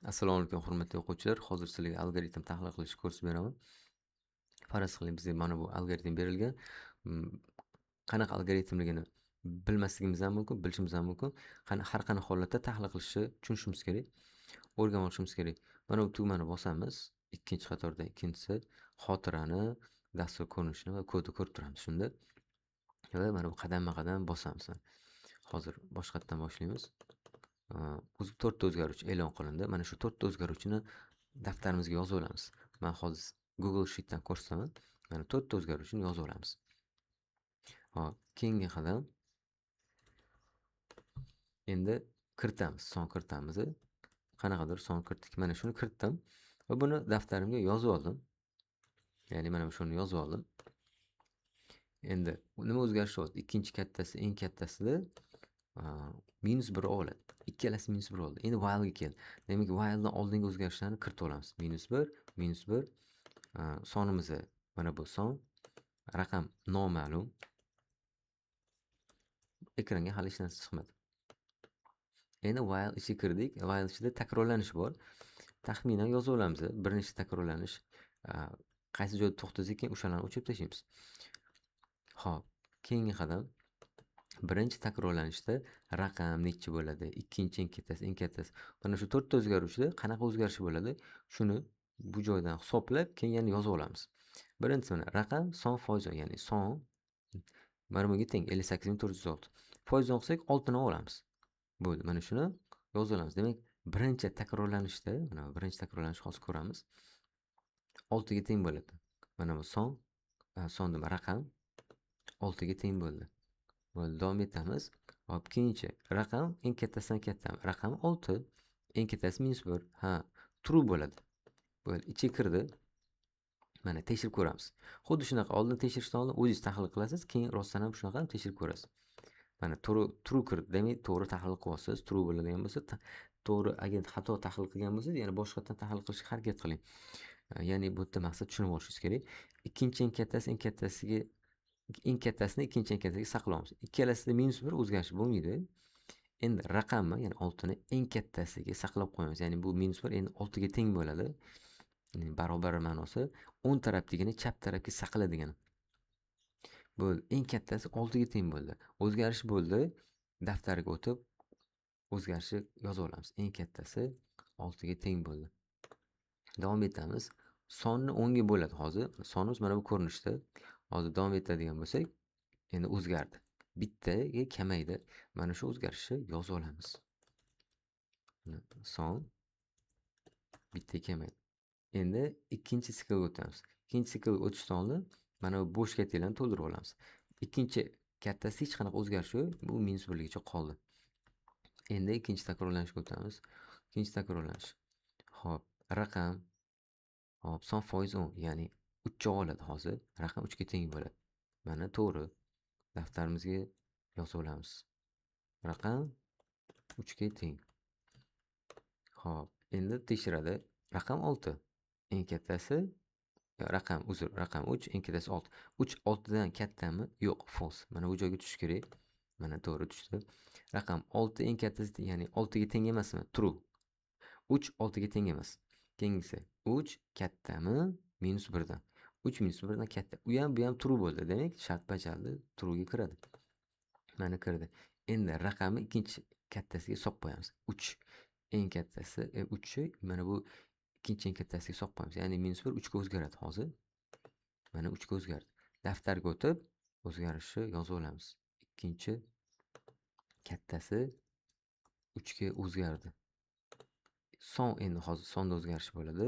Assalomu alaykum, hurmatli o'quvchilar. Hozir sizlarga algoritm tahlil qilishni ko'rsatib beraman. Faraz qiling, bizga mana bu algoritm berilgan. Qanaqa algoritmligini bilmasligimiz ham mumkin, bilishimiz ham mumkin. Har qanday holatda tahlil qilishni tushunishimiz kerak, o'rganib olishimiz kerak. Mana bu tugmani bosamiz. Ikkinchi qatorda ikkinchisi xotirani, dastur ko'rinishini va kodni ko'rib turamiz shunda. Va mana bu qadamma-qadam bosamiz. Hozir boshqatdan boshlaymiz. O'zi to'rtta o'zgaruvchi e'lon qilindi. Mana shu to'rtta o'zgaruvchini daftarimizga yozib olamiz. Men hozir Google Sheetdan ko'rsataman. Mana to'rtta o'zgaruvchini yozib olamiz. Hop, keyingi qadam endi kiritamiz, son kiritamiz. Qanaqadir son kiritdik. Mana shuni kiritdim va buni daftarimga yozib oldim. Ya'ni mana shuni yozib oldim. Endi nima o'zgarish bo'ldi? Ikkinchi kattasi eng kattasida -1 oladi. Ikkalasi -1 oldi. Endi while'ga keldi. Demak, while'dan oldingi o'zgarishlarni kiritib olamiz. -1, -1, sonimizni, mana bu son, raqam noma'lum. Ekranga hali hech narsa chiqmadi. Endi while ichiga kirdik. While ichida takrorlanish bor. Taxminan yozib olamiz. Bir nechta takrorlanish. Qaysi joyda to'xtasak, keyin o'shalarni o'chirib tashlaymiz. Xo'p, keyingi qadam birinchi takrorlanishda raqam nechi bo'ladi, ikkinchi eng kattasi, eng kattasi. Mana shu to'rtta o'zgaruvchida qanaqa o'zgarish bo'ladi, shuni bu joydan hisoblab, keyin yana yozib olamiz. Birinchisi mana raqam son foiz, ya'ni son mana bunga teng 58 406. Foizdan qilsak, oltini olamiz. Bo'ldi. Mana shuni yozib olamiz. Demak, birinchi takrorlanishda, mana birinchi takrorlanish hozir ko'ramiz. 6 ga teng bo'ladi. Mana bu son, son nima, raqam 6 ga teng bo'ldi. Bo'ldi, davom etamiz. Hop, keyinchi raqam eng kattasidan katta. Raqam 6. Eng kattasi -1. Ha, true bo'ladi. Bo'ldi, ichiga kirdi. Mana tekshirib ko'ramiz. Xuddi shunaqa oldin tekshirishdan oldin o'zingiz tahlil qilasiz, keyin rostdan ham shunaqa ham tekshirib ko'rasiz. Mana true, true kirdi. Demak, to'g'ri tahlil qilyapsiz. True bo'ladigan bo'lsa, to'g'ri, agar xato tahlil qilgan bo'lsangiz, yana boshqatdan tahlil qilishga harakat qiling. Ya'ni bu yerda maqsad tushunib olishingiz kerak. Ikkinchi eng kattasi eng kattasiga, eng kattasini ikkinchi eng kattasiga saqlaymiz. Ikkalasida -1 o'zgarish bo'lmaydi. Endi raqamni, ya'ni 6 ni eng kattasiga saqlab qo'yamiz. Ya'ni bu -1 endi 6 ga teng bo'ladi. Barobar ma'nosi o'ng tarafdagini chap tarafga saqla degani. Bo'ldi. Eng kattasi 6 ga teng bo'ldi. O'zgarish bo'ldi. Daftarga o'tib o'zgarishni yozib olamiz. Eng kattasi 6 ga teng bo'ldi. Davom etamiz. Sonni 10 ga bo'ladi hozir. Sonimiz mana bu ko'rinishda. Hozir davom etadigan bo'lsak, endi o'zgardi. Bittaga kamaydi. Mana shu o'zgarishni yozib olamiz. Son bitta kamaydi. Endi ikkinchi siklga o'tamiz. Ikkinchi siklga o'tishdan oldin mana bu bo'sh kattalarni to'ldirib olamiz. Ikkinchi kattasi hech qanaqa o'zgarish yo'q. Bu -1 ligicha qoldi. Endi ikkinchi takrorlanishga o'tamiz. Ikkinchi takrorlanish. Xo'p, raqam, hop, son foiz 10, ya'ni 3 oladi hozir. Raqam 3 ga teng bo'ladi. Mana to'g'ri. Daftarimizga yozib olamiz. Raqam 3 ga teng. Xo'p, endi tekshiradi. Raqam 6. Eng kattasi raqam, uzr, raqam 3, eng kattasi 6. 3 6 dan kattami? Yo'q, false. Mana bu joyga tushishi kerak. Mana to'g'ri tushdi. Raqam 6 eng kattasi, ya'ni 6 ga teng emasmi? True. 3 6 ga teng emas. Keyingisi 3 kattami? -1 dan. 3 -1 dan katta. U ham, bu ham true bo'ldi. Demak, shart bajardi, true'ga kiradi. Mana kirdi. Endi raqamni ikkinchi kattasiga solib qo'yamiz. 3 eng kattasi 3 mana bu ikkinchi eng kattasiga solib qo'yamiz. Ya'ni -1 3 ga o'zgaradi hozir. Mana 3 ga o'zgardi. Daftarga o'tib o'zgarishni yozib olamiz. Ikkinchi kattasi 3 ga o'zgardi. Son endi hozir sonda o'zgarish bo'ladi.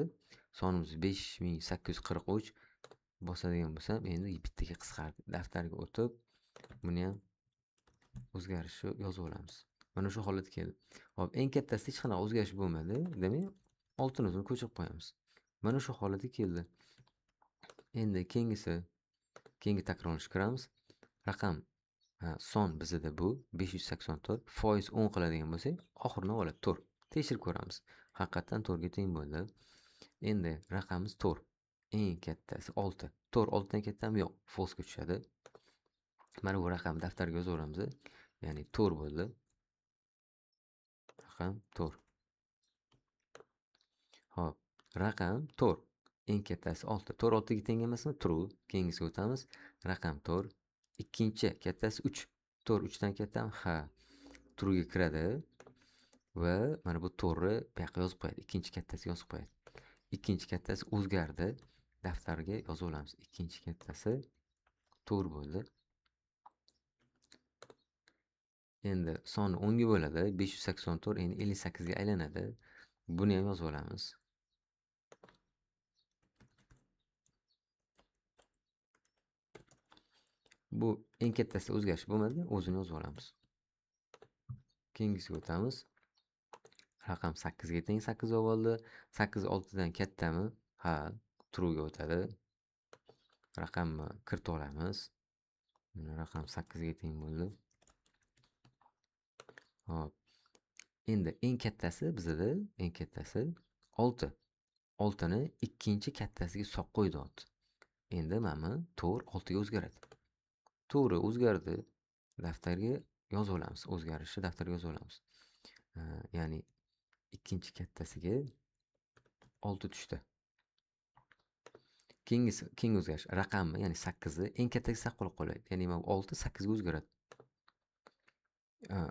Sonimiz 5843 bosadigan bo'lsam, endi bittaga qisqardi. Daftarga o'tib, buni ham o'zgarishni yozib olamiz. Mana shu holat keldi. Hop, eng kattasida hech qanaqa o'zgarish bo'lmadi. Demak, oltini o'zini ko'chirib qo'yamiz. Mana shu holatga keldi. Endi keyingisi, keyingi takrorlanishga kiramiz. Raqam, son bizada bu 584, foiz 10 qiladigan bo'lsak, oxirini oladi 4. Tekshirib ko'ramiz. Haqiqatdan 4 ga teng bo'ldi. Endi raqamimiz 4. Eng kattasi 6. 4 6 dan kattami? Yo'q, false ga tushadi. Mana bu raqamni daftarga yozaveramiz. Ya'ni 4 bo'ldi. Raqam 4. Xo'p, raqam 4. Eng kattasi 6. 4 6 ga teng emasmi? True. Keyingisiga o'tamiz. Raqam 4. Ikkinchi kattasi 3. 4 3 dan kattami? Ha. True'ga kiradi va mana bu 4ni bu yoqqa yozib qo'yadi. Ikkinchi kattasi yozib qo'yadi. Ikkinchi kattasi o'zgardi. Daftarga yozib olamiz. Ikkinchi kattasi 4 bo'ldi. Endi soni 10 ga bo'ladi. 584 endi 58 ga aylanadi. Buni ham yozib olamiz. Bu eng kattasi o'zgarish bo'lmadi, o'zini yozib olamiz. Keyingisiga o'tamiz. Raqam 8 ga teng 8 bo'ldi. 8 6 dan kattami? Ha, true ga o'tadi. Raqamni kiritib olamiz. Mana raqam 8 ga teng bo'ldi. Xo'p. Endi eng kattasi bizda, eng kattasi 6. 6 ni ikkinchi kattasiga solib qo'ydi. Endi mana 4 6 ga o'zgaradi. To'g'ri, o'zgardi. Daftarga yozib olamiz. O'zgarishni daftarga yozib olamiz. Ya'ni ikkinchi kattasiga 6 tushdi. Keyingi o'zgarish raqamni, ya'ni 8 ni eng kattasiga saqlab qoladi. Ya'ni mana 6 8 ga o'zgaradi.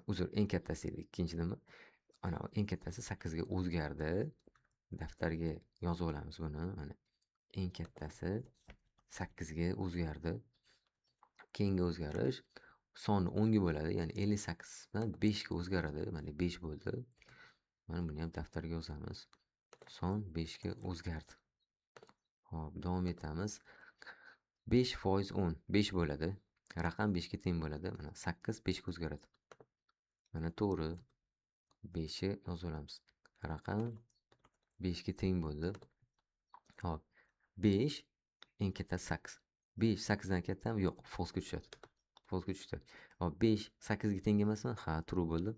Uzr, eng kattasi edi, ikkinchi nima? Ana eng kattasi 8 ga o'zgardi. Daftarga yozib olamiz buni. Mana eng kattasi 8 ga o'zgardi. Keyingi o'zgarish soni 10 ga bo'ladi, ya'ni 58 bilan 5 ga o'zgaradi. Mana 5 bo'ldi. Mana buni ham daftarga yozamiz. Son 5 ga o'zgardi. Xo'p, davom etamiz. 5% 10, 5 bo'ladi. Raqam 5 ga teng bo'ladi. Mana 8 5 ga o'zgaradi. Mana to'g'ri 5 ga yozib olamiz. Raqam 5 ga teng bo'ldi. Xo'p, 5 eng kattasi 8. 5 8 dan kattami? Yo'q, false ga tushadi. False ga tushdi. Xo'p, 5 8 ga teng emasmi? Ha, true bo'ldi.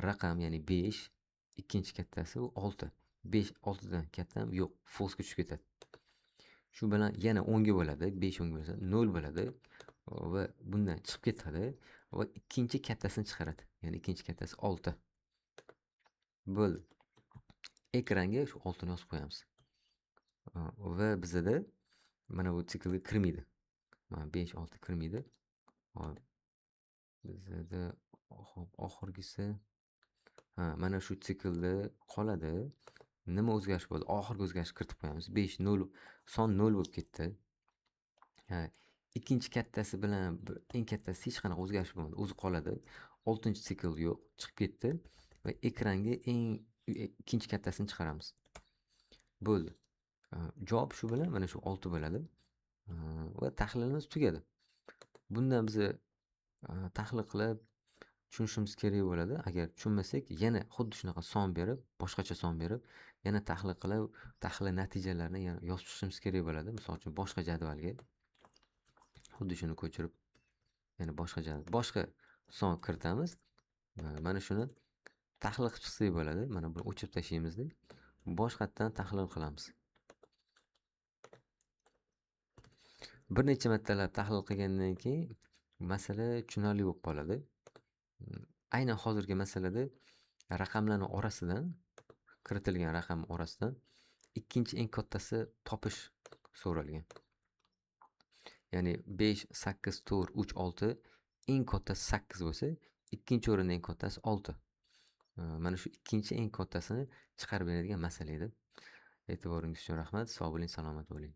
Raqam, ya'ni 5 ikkinchi kattasi u 6. 5 6 dan kattami? Yo'q, false ga tushib ketadi. Shu bilan yana 10 ga bo'ladi. 5 10 ga bo'lsa 0 bo'ladi va bundan chiqib ketadi va ikkinchi kattasini chiqaradi. Ya'ni ikkinchi kattasi 6. Bo'ldi. Ekranga shu 6 ni yozib qo'yamiz. Va bizda mana bu siklga kirmaydi. Mana 5 6 kirmaydi. Hop. Bizda hop oxirgisi, ha, mana shu siklda qoladi. Nima o'zgarish bo'ldi? Oxirgi o'zgarish kiritib qo'yamiz. 5 0 son 0 bo'lib ketdi. Ha, ikkinchi kattasi bilan eng kattasi hech qanaqa o'zgarish bo'lmadi. O'zi qoladi. 6-sikl yo'q, chiqib ketdi va ekranga eng ikkinchi kattasini chiqaramiz. Bo'ldi. Javob shu bilan mana shu 6 bo'ladi. Va tahlilimiz tugadi. Bundan biz tahlil qilib tushunishimiz kerak bo'ladi. Agar tushunmasak, yana xuddi shunaqa son berib, boshqacha son berib, yana tahlil qilib, tahlil natijalarini yana yozib chiqishimiz kerak bo'ladi. Misol uchun boshqa jadvalga xuddi shuni ko'chirib, yana boshqa jadval, boshqa son kiritamiz. Mana shuni tahlil qilib chiqsak bo'ladi. Mana buni o'chirib tashlaymizda, boshqatdan tahlil qilamiz. Bir necha martalab tahlil qilgandan keyin masala tushunarli bo'lib qoladi. Aynan hozirgi masalada raqamlarning orasidan, kiritilgan raqam orasidan ikkinchi eng kattasi topish so'ralgan. Ya'ni 5, 8, 4, 3, 6 eng kattasi 8 bo'lsa, ikkinchi o'rinda eng kattasi 6. Mana shu ikkinchi eng kattasini chiqarib beradigan masala edi. E'tiboringiz uchun rahmat. Sog' bo'ling, salomat bo'ling.